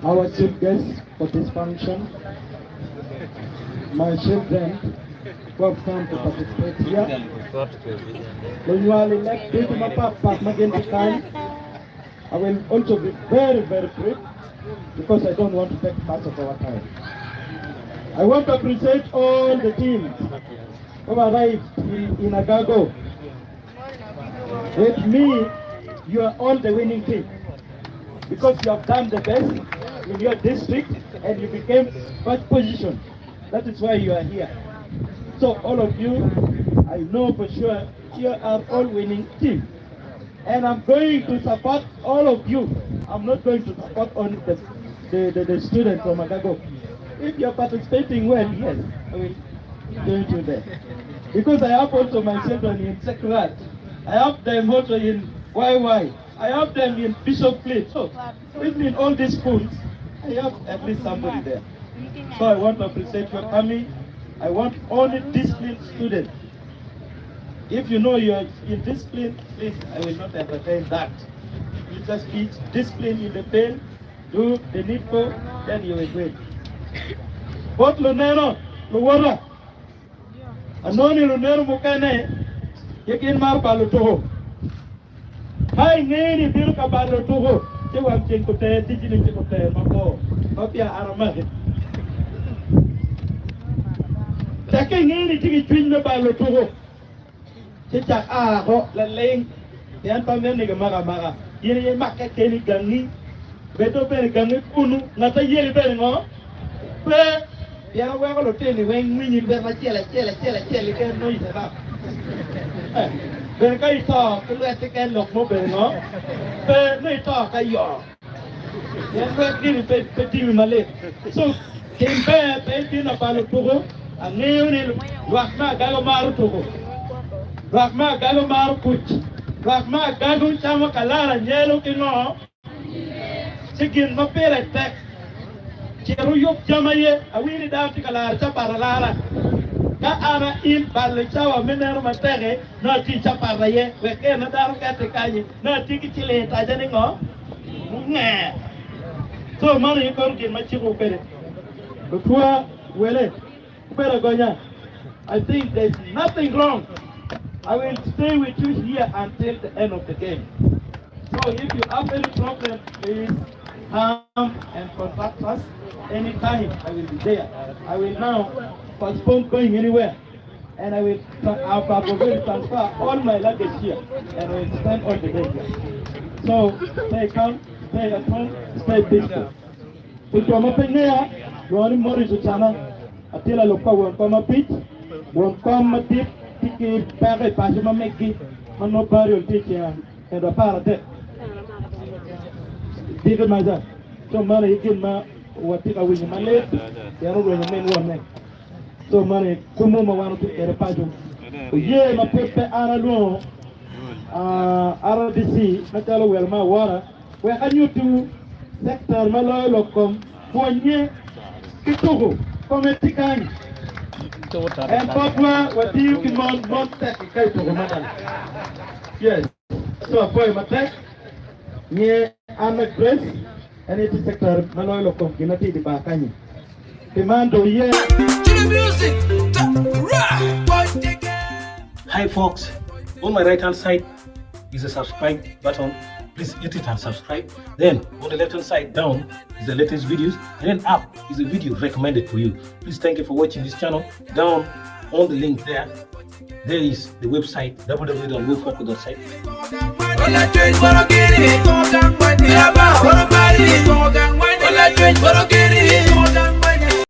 Our chief guest for this function, my children who have come to participate here, lunywal i leb ducu mapat pat ma gin tye kany, I will also be very, very brief because I don't want to take much of our time. I want to appreciate all the teams who arrived in, in Agago. With me, you are all the winning team because you have done the best in your district and you became first position. That is why you are here. So all of you, I know for sure you are all winning team. And I'm going to support all of you. I'm not going to support only the, the, the, the students from Agago. If you're participating well, yes, I will join you there. Because I have also my children in Sacred. I have them also in YY. I have them in Bishop Fleet. So, within all these schools, I have at least somebody there. So I want to appreciate your coming. I want only disciplined students. If you know you are indisciplined, please, I will not entertain that. You just be disciplined in the field, do the needful, then you will win. Bot luneno, luwota, anongo ni luneno mukene gin maro balo tuko. Ka ingeyo ni ibino ka balo tuko, ci wang ceng oter ticci ni ci oter mabor ma peya an amaki. Cakke ingeyo ni itye ki cwiny me balo tuko, ci cak a woko laling, pien pe amito ni gimaki amaka. In aye imakke keni gangi, bed dong bene gangi kunu, ngat a yeli bene ngo? Pe, pien aweko lutini weng winyi lwet acel acel acel acel keken nongo ite bak. Eh, bene ka ito ki lwet keken lok mo bene ngo? Pe, nongo ito ka yo. Pien lwet gini pe, pe timi malit. So, tim ber pe ibino abalo tuko. Angeyo ni lwak me Agago maro tuko. Lwak me Agago maro kuc. Lwak me Agago camo kalara nyelo ki ngo? Ci gin ma pire tek, cit wuyub cam aye. Awinyo ni dano tye ka laro capat alara. Ka an a in, balo cawa me neno matek-ki, nongo atye i capat aye, wek gin ma dano kette kanyi, nongo atye ki ciling i taca ni ngo? Munger. Co man aye kono gin ma cikowu kwede. Lutwa, wele. Wubedo agonya. I think there is nothing wrong. I will stay with you here until the end of the game. So if you have any problem, please come and contact us anytime. I will be there. I will now postpone going anywhere. And I will I have already transfer all my luggage here and I will spend all the day here. So stay calm, stay at home, stay peaceful. Pi jo ma pe ngeya, lwongo ni Maurice Ocana, atye lalub pa won kom abic. Won kom madit tye ki peko i paco ma meggi ma nongo burial tye i ceng endo 13 diki maca. Co meno aye gin ma watye ka winyo malit pien orwenyo min wonne. Co meno aye kumu ma wan watye kwede paco. Oye ma pud pe an alwongo RDC macalo welo me awora. Wek anyutwu cektar ma loyo lok kom pwonnye ki tuku kome tye kany. En botwa watiyo ki mon, mon tek ka i tuku mada. Yes, so apwoyo matek. Nge Anna Grace, en aye tye cektar ma loyo lok kom gin ma tye i di bar kanyi. Pi man dong iye. Hi folks, on my right hand side is a subscribe button. Please hit it and subscribe. Then on the left hand side down is the latest videos, and then up is a video recommended for you. Please thank you for watching this channel. Down on the link there, there is the website www.wefoko.site.